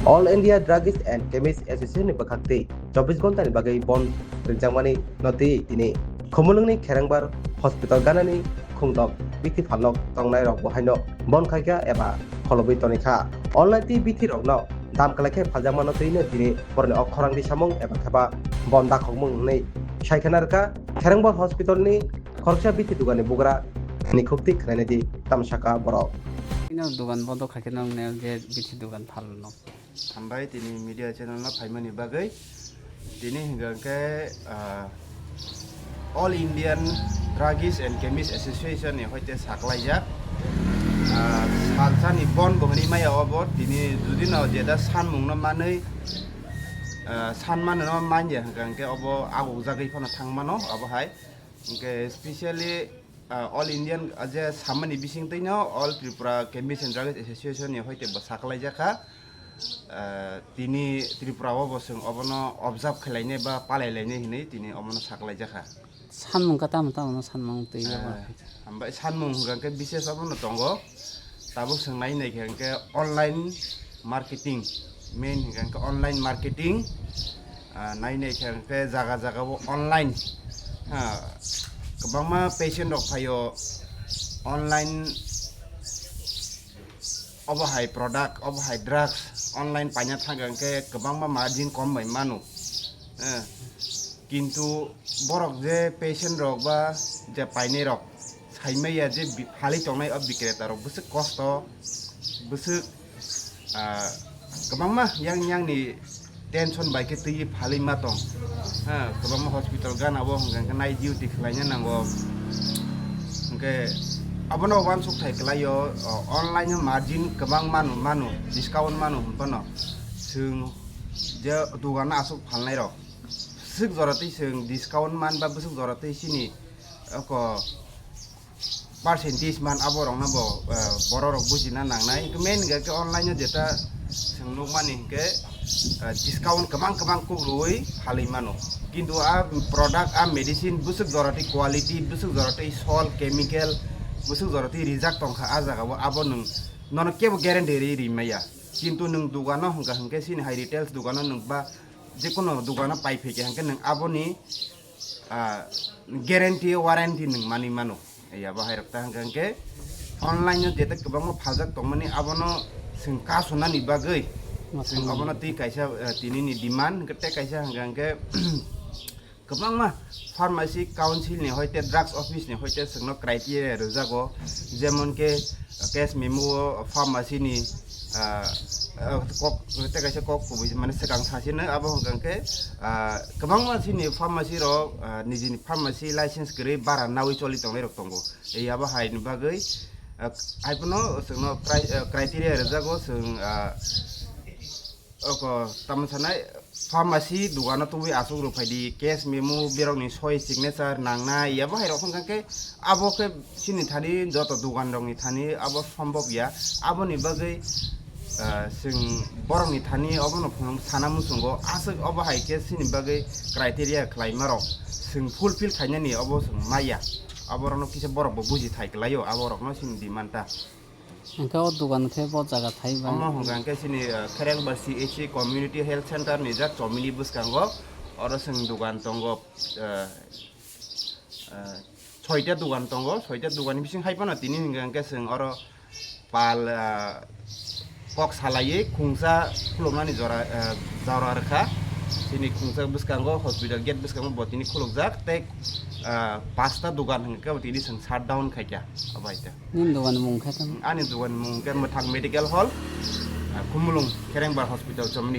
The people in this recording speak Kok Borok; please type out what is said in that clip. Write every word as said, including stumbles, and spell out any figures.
All India Druggist and Chemist Association ni bwkhak twi chobbish ghonta ni bagwi bond ringjakmani no twi tini Khumulwng ni Kherengbar hospital ganani khungdok bithi phalnok tongnai rok bo haino bond khaikha eba kholobwi tonikha. Online twi bithi rokno dam kwlai khe phaljakmano twi no tini boroni o khorang di samung eba kheba bond dakhokmung hwnwi saikha narwkha Kherengbar hospital ni khoroksa bithi dugan ni bugra ni khukti khwlainai di tamsaka borok. Ino dugan bondo khaikhe nang ne je bithi dugan phalno. Hambai tini media channel no phaimani bagwi. Tini hingka khe, ah, All Indian Druggist and Chemist Association ni hoite saklaijak. Ah, salsani bon bo hwnwi maya obo. Tini judi no jeda sanmung no manwi, ah, sanmano no manya hingka khe obo aguk jagwi phano thangmano obo hai. Hingke specially, ah, All Indian, ah, je samani bising twi no All Tripura Chemist and Druggist Association ni hoite bo saklaijak kha. Ah, tini Tripura o bo chwng obono observe khlai nai ba palai lai nai hinwi tini obono saklaijak kha. Sanmung kha tamo tamo no sanmung twi ya ba. Ah, hambai sanmung hwnkha khe bises obono tongo. Tabuk chwng nai nai khe hwnkhe online marketing, main hwnkha khe online marketing. Ah, nai nai khe hwnkhe jaga jaga o online, ha, kwbangma patient rok phaio online, obo hai product, obo hai drugs online paina thangkha hwnkhe kwbangma margin kom bai mano. Eh, kintu borok je patient rok ba je painai rok saimaya je bi-, phalwi tongnai o bikreta rok bwswk kosto, bwswk, ah, kwbangma yang yang ni tension bai khe twi phalwi ma tong. Ha, kwbangma hospital gana o hwnkha hwnkhe night duty khlaina nango. Hwnkhe abono uansuk thai kwlaio, o, online o margin kwbang mano, mano, discount mano hwn phano. Chwng je dogano aswk phalnai rok, bwswk jora twi chwng discount man ba bwswk jora twi chini oko percentage man abo rok no bo, eh, borok rok bujina nangnai. Hwnkhe main hwnkhe online o jeta chwng nukmani hwnkhe, eh, discount kwbang kwbang kuk rwui phalwi mano. Kintu a product, a medicine bwswk jora twi quality, bwswk jora twi sol, chemical, bwswk jora twi rijak tongkha a jaga o, abo nwng nono kebo guarantee ri rimaya. Kintu nwng dogano hwnkha hwnkhe chini hai retails dogano nwng ba jekono dogano pai phaikha hwnkhe nwng aboni, ah, guarantee, warranty nwng manwi mano. Yabo hai rok ta hwnkha hwnkhe online o jeta kwbangma phaljak tongmani abono chwng kasunani bagwi chwng obono twi kaisa, ah, tini ni demand hwnkhe tei kaisa hwnkha hwnkhe kwbangma pharmacy council ni hoite drugs office ni hoite chwngno criteria rwjago, jemon khe case memo o pharmacy ni, ah, ah, kok tei kaisa kok kubui mane swkang sasino abo hwnkha khe, ah, kwbangma chini pharmacy rok, ah, nijini pharmacy license kwrwi bara nawi choli tongnai rok tongo. Ei abo hai ni bagwi, ah, hai phano chwngno cri-, ah, criteria rwjago chwng, ah, oko tamo sanai pharmacy dogano tubui aswk rw phaidi, case memo, borokni soi signature nangnai, yabo hai rok wngkha khe abo khe chini thani joto dogan rokni thani abo sombok ya. Aboni bagwi, ah, chwng borokni thani obono phunuk sana muchungo, aswk obo hai khe chini bagwi criteria khlaima rok chwng fulfill khainani obo chwng maya. Aborokno kisa borokbo buji thai kwlaio, aborokno chini demand ta. Hwnkhe o dogan khe bo jaga thai bai. Omo hwnkha hwnkhe chini, uh, Kherengbar C H C Community Health Center ni jak chomini bwskango oro chwng dogan tongo, uh, uh, soita dogan tongo, soita dogan ni bising hai phano tini hwnkha hwnkhe chwng oro pal, uh, kok salaiwi khungsa khuluknani jora, uh, jora rwkha. Chini khungsa bwskango hospital gate bwskango bo tini khulukjak tei, uh, pasta dogan hwnkhe bo tini chwng shutdown khaikha abo hai khe. Nini dogan mung khe tamo? Ani dogan mung khe Mwthang Medical Hall, ah, Khumulwng Kherengbar Hospital chomni.